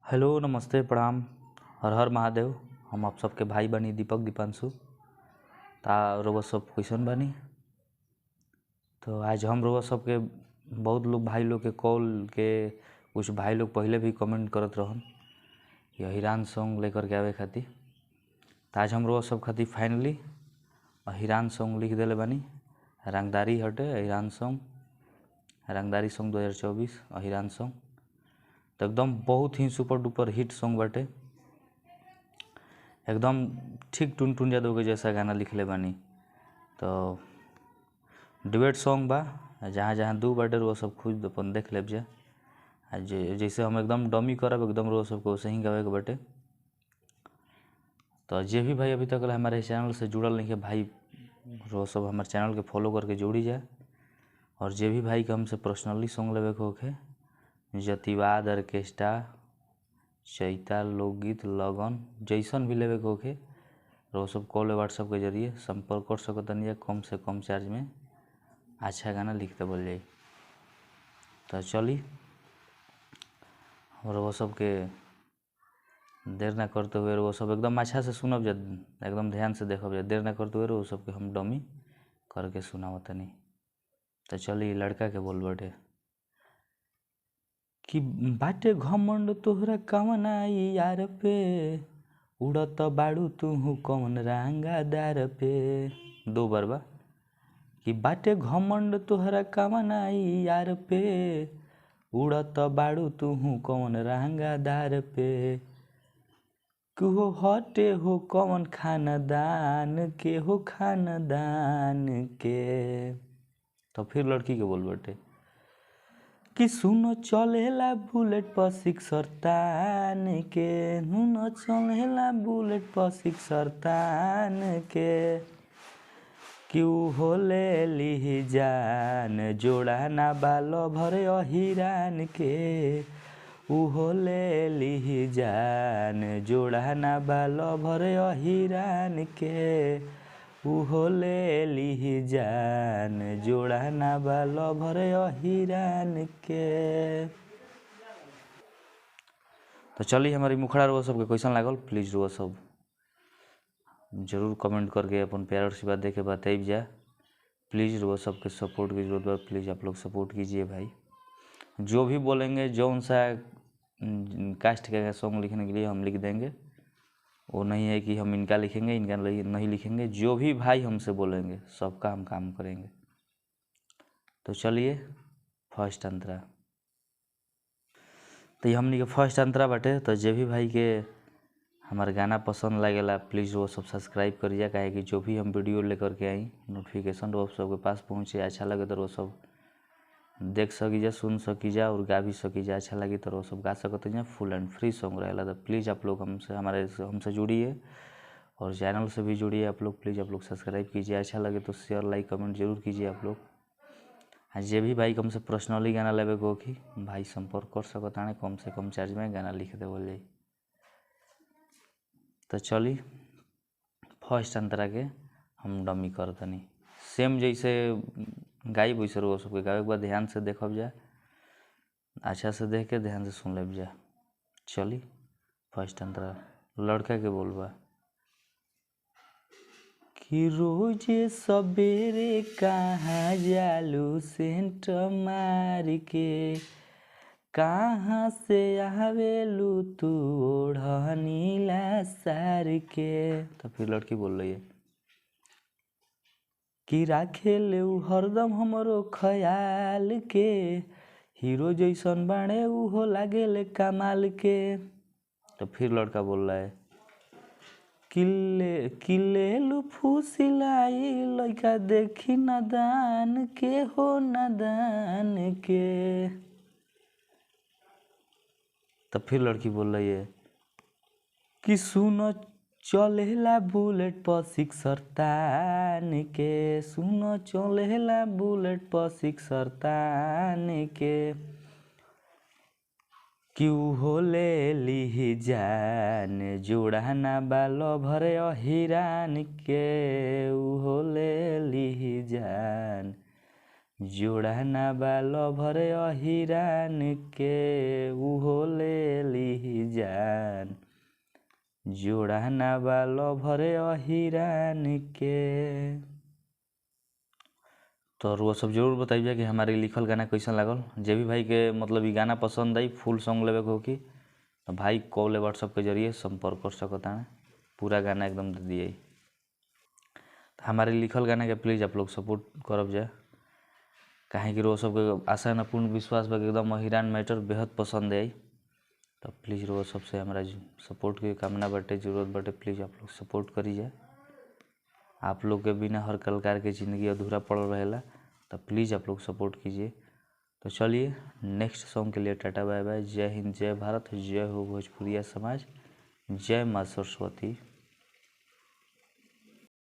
Hello नमस्ते प्रणाम हर हर महादेव। हम आप सबके भाई बानी दीपक दीपांशु। ता रउआ सब कैसन बानी? तो आज हम रउआ सबके बहुत लोग भाई लोग के कॉल के कुछ भाई लोग पहले भी कमेंट करत रहन कि अहिरान सॉन्ग लेकर के आवे खातिर। तो आज हम रउआ सब खातिर फाइनली अहिरान सॉन्ग लिख देले बानी। रंगदारी हटे अहिरान सॉन्ग, रंगदारी सॉन्ग 2024 अहिरान सॉन्ग। तो एकदम बहुत ही सुपर डुपर हिट सॉन्ग बाटे, एकदम ठीक टुनटुन यादव के जैसा गाना लिखले बानी। तो डिबेट सॉन्ग बा, जहाँ जहाँ दू बाटे वो सब खुद अपन देख लेब जा। जैसे हम एकदम डमी करब एकदम रो सबको वैसे ही गावे के बाटे। तो जे भी भाई अभी तक हमारे चैनल से जुड़ल नहीं है भाई, रो सब हमारे चैनल के फॉलो करके जोड़ी जाए। और जे भी भाई के हमसे पर्सनली सॉन्ग लेवे के होखे, जतिवाद, ऑर्केस्ट्रा, चैता, लोकगीत, लगन जैसन भी लेवे के होखे, रो सब कॉल व्हाट्सअप के जरिए संपर्क कर सकतनी जा। कम से कम चार्ज में अच्छा गाना लिख देवल जाई। तो चली और वो सब के देर ना करते हुए वो सब एकदम अच्छा से सुनब जा, एकदम ध्यान से देखब जा। देर ना करते हुए वो सब के हम डमी करके सुनावतनी। तो चली लड़का के बोल बटे कि बाटे घमंड तोहरा कवन आई यार पे, उड़त बाड़ू तुहू कौन रंगादार पे। दो बार बा कि बाटे घमंड तोहरा कवन आई यार पे, उड़त बाड़ू तुहू कौन रंगादार पे। कुहो हटे हो कौन खानदान के, हो खानदान के। तो फिर लड़की के बोल बटे कि सुनो चलेला बुलेट पर सिक्सर तान के, सुनो चलेला बुलेट पर सिक्सर तान के। क्यों हो ले ली जान जोड़ा ना बालो भरे अहिरान के, उहो ले ली जान जोड़ा ना बालो भरे अहिरान के, उहो ले ली जान जोड़ा ना बालो भरे अहिरान के। तो चली हमारी मुखड़ा रुआ सबके कैसन लागल प्लीज़ रुआ सब जरूर कमेंट करके अपन प्यार और आशीर्वाद दे के बताइब जा। प्लीज़ रुआ सबके सपोर्ट की जरूरत बा, प्लीज़ आप लोग सपोर्ट कीजिए भाई। जो भी बोलेंगे जो सा कास्ट का सॉन्ग लिखने के लिए हम लिख देंगे, वो नहीं है कि हम इनका लिखेंगे इनका नहीं लिखेंगे। जो भी भाई हमसे बोलेंगे सबका हम काम करेंगे। तो चलिए फर्स्ट अंतरा, तो ये हमनी के फर्स्ट अंतरा बाटे। तो जे भी भाई के हमारे गाना पसंद लगेला प्लीज़ वो सब सब्सक्राइब करिए, काहे कि जो भी हम वीडियो लेकर के आई नोटिफिकेशन वो सबके पास पहुँचे। अच्छा लगे तो वो सब देख सकी जा, सुन सकी जा और गा भी सकी जा। अच्छा लगे तो वो सब गा सकते हैं। फुल एंड फ्री सॉन्ग रहेला। तो प्लीज़ आप लोग हमसे हमारे हमसे जुड़िए और चैनल से भी जुड़िए आप लोग। प्लीज़ आप लोग सब्सक्राइब कीजिए। अच्छा लगे तो शेयर लाइक कमेंट जरूर कीजिए आप लोग। जे भी भाई हमसे पर्सनली गाना लेवे के होखी भाई संपर्क कर सकता है, कम से कम चार्ज में गाना लिख देवल जाई। तो चली फर्स्ट अंतरा के हम डमी करतनी। सेम जैसे गाई वैसे रो सबके गावे के बाद ध्यान से देखब जा, अच्छा से देख के ध्यान से सुन लेब जा। चली फर्स्ट अंतरा लड़का के बोलबा कि रोजे सबेरे कहाँ जालू सेंट मार के, कहाँ से आवेलू तू ओढ़नीला सार के। तो फिर लड़की बोल रही है कि राखेले उ हरदम हमरो ख्याल के, हीरो जैसन बाणे उहो लागेले कमाल के। तो फिर लड़का बोल रहा है किले किले फूसिलाई लड़का देखी नदान के, हो नदान के। तो फिर लड़की बोल रही है कि सुनो चलेला बुलेट पर सिक्सर तान के, सुनो चलेला बुलेट पर सिक्सर तान के। क्यों हो ले ली जान जोड़ा ना बालो भरे अहिरान के, उहो ले ली जान जोड़ा ना बालो भरे अहिरान के, उहो ले ली जोड़ा ना बा लभरे अहिरान के। तो रुआ सब जरूर बताइए कि हमारे लिखल गाना कैसन लागल। जे भी भाई के मतलब ई गाना पसंद आई, फुल सॉन्ग लेवे के होखी तो भाई कॉल व्हाट्सअप के जरिए संपर्क कर सकता है, पूरा गाना एकदम दे दिए। तो हमारे लिखल गाना के प्लीज़ आप लोग सपोर्ट करब जाए, काहे कि रोज सबके आशा न पूर्ण विश्वास बा एकदम अहिरान मैटर बेहद पसंद आई। तो प्लीज़ रोज सबसे हमारा सपोर्ट के कामना बाटे, जरूरत बाटे, प्लीज़ आप लोग सपोर्ट करी जाए। आप लोग के बिना हर कलाकार के ज़िंदगी अधूरा पड़ल रहेला, तो प्लीज़ आप लोग सपोर्ट कीजिए। तो चलिए नेक्स्ट सॉन्ग के लिए टाटा बाय बाय। जय हिंद, जय भारत, जय हो भोजपुरिया समाज, जय माँ सरस्वती।